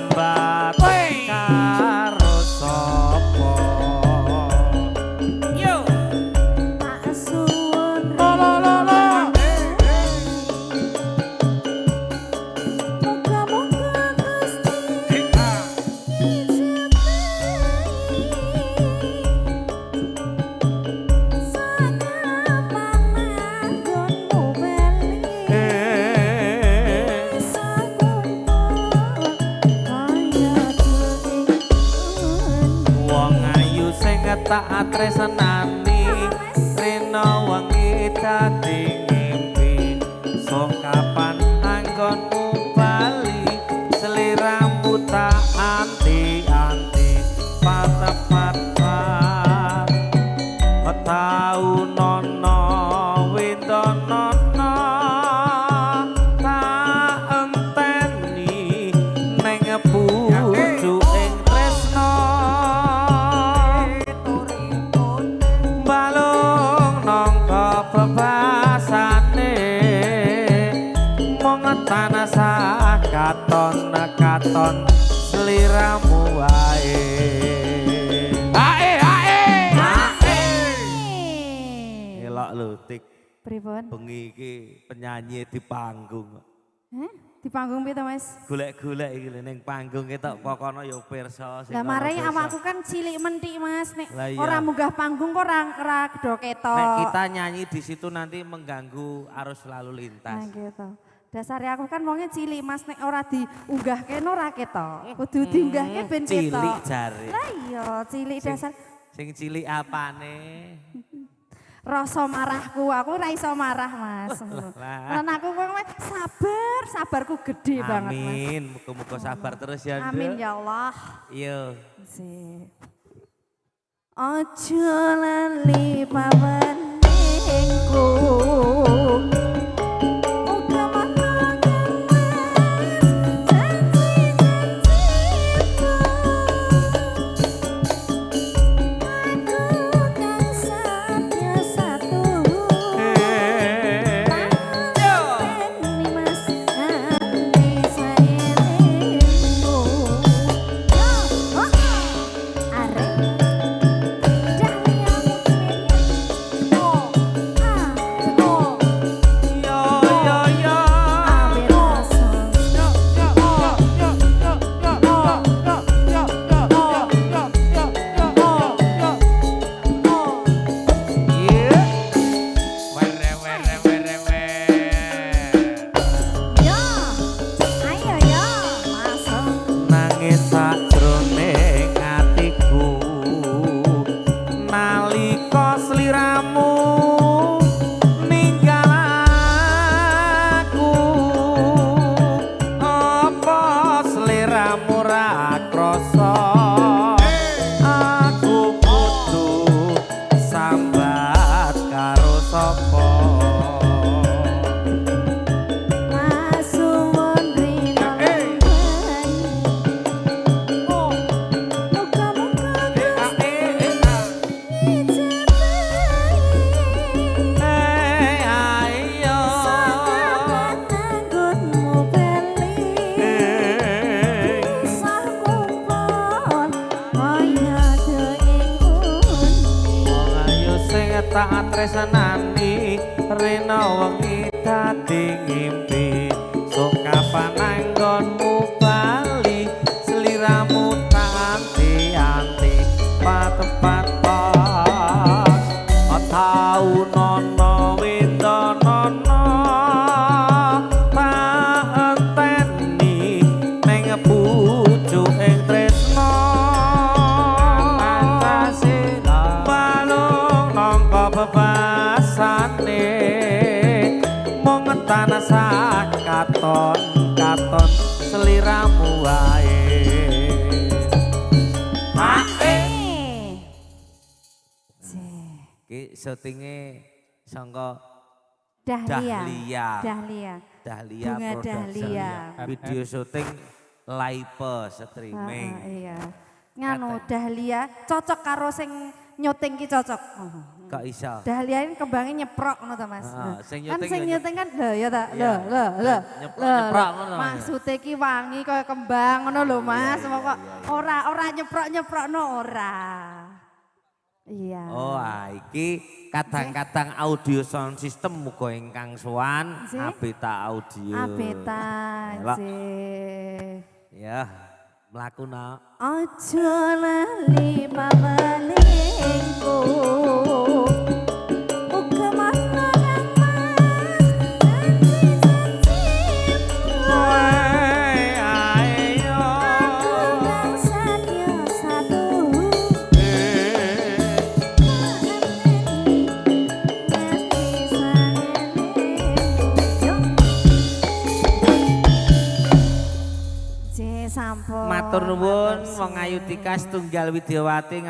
Sambat karo sapa? Yo. Tak suwun. Lo lo lo lo. Muga-muga Gusti ijabahi. Sakapan anggonmu bali, bisa kumpul kaya ing Wong ayu sing tak tresnani, rena wengi dadi ngimpi. Sok kapan anggonmu bali, sliramu tak anti-anti. Patepat tau nono windonono, tak enteni neng pucuking tresno. Balung nangka bebasane, mung tansah katon katon sliramu wae. Ae ae. Elok lho, Tik. Pripun? Bengi iki penyanyi di panggung. Hah? Di panggung piye to, Mas? Golek-golek iki lho ning panggung ketok pokono ya pirsa sing Lah kono marai pirsa. Awakku kan cilik mentik, Mas, nek Lah iya. Ora munggah panggung kok ora ora do ketok. Nek kita nyanyi di situ nanti mengganggu arus lalu lintas. Nah gitu. Dasare aku kan wonge cilik, Mas, nek ora diunggahke ora ketok. Kudu diunggahke ben ketok. Cilik jare. Lah iya, cilik dasar. Sing cilik apane? Rasa marahku, aku ora iso marah, Mas. Lah. Lan aku kowe sabar, sabarku gede banget, Mas. Amin, muga-muga sabar terus ya, Nduk. Amin ya Allah. Iya. Sik. Aja lali paweningku. Muga-muga Mas janji-janjiku. Aku kang satya satu. Enteni, Mas, nganti saelingmu. Yo, oh, arek Dahlia Multimedia. O A O. Yo yo yo. A B rasa. Yo yo yo yo yo yo yo yo yo yo yo yo yo yo. Iya. Were were were were. Yo, ayo yo, masuk. Nangis sajroning atiku nalika sliramu ninggal aku. Apa sliramu ra krasa aku kudu sambat karo sapa? Masuwun rino wengi. Muga-muga Gusti ijabahi. Eh, ayo. Sakapan anggonmu bali, bisa kumpul kaya do ing uni. Wong ayu sing tak tresnani, rena wengi dadi ngimpi. Sok kapan anggonmu bali, sliramu tak anti-anti. Patepat tau nono windonono, tak enteni ning pucuking tresno. Balung nangka bebasane, mung tansah katon katon sliramu wae. Ae. Ki syutinge sangka Dahlia. Dahlia. Dahlia. Dahlia Bunga Production. Dahlia. Video syuting live streaming. Ah, iya. Nganu Dahlia cocok karo sing nyuting ki cocok. Oh, Kok iso? Dahliain kembangnya nyeprok ngono ta, Mas. Heeh, sing Kan nyuting sing ya nyuting kan lho ya ta, lho Iya. lho lho. Nyeprok-nyeprok ngono. Maksude ki wangi kaya kembang ngono lho, Mas. Iya, Kok iya, ora ora nyeprok-nyeprokno ora. Iya. Oh, ah, iki kadang-kadang audio sound system muga ingkang sowan Nggih. Abeta Audio. Abeta Elok. nggih. Ya, mlaku nak. Aja lali pawelingku. Uga makna Mas janji-janjimu. Aku kang sadya satu. Nganti sanene. Yo. Sampun. Matur nuwun Matur wong ayu suwun. tikas tunggal Widyawati.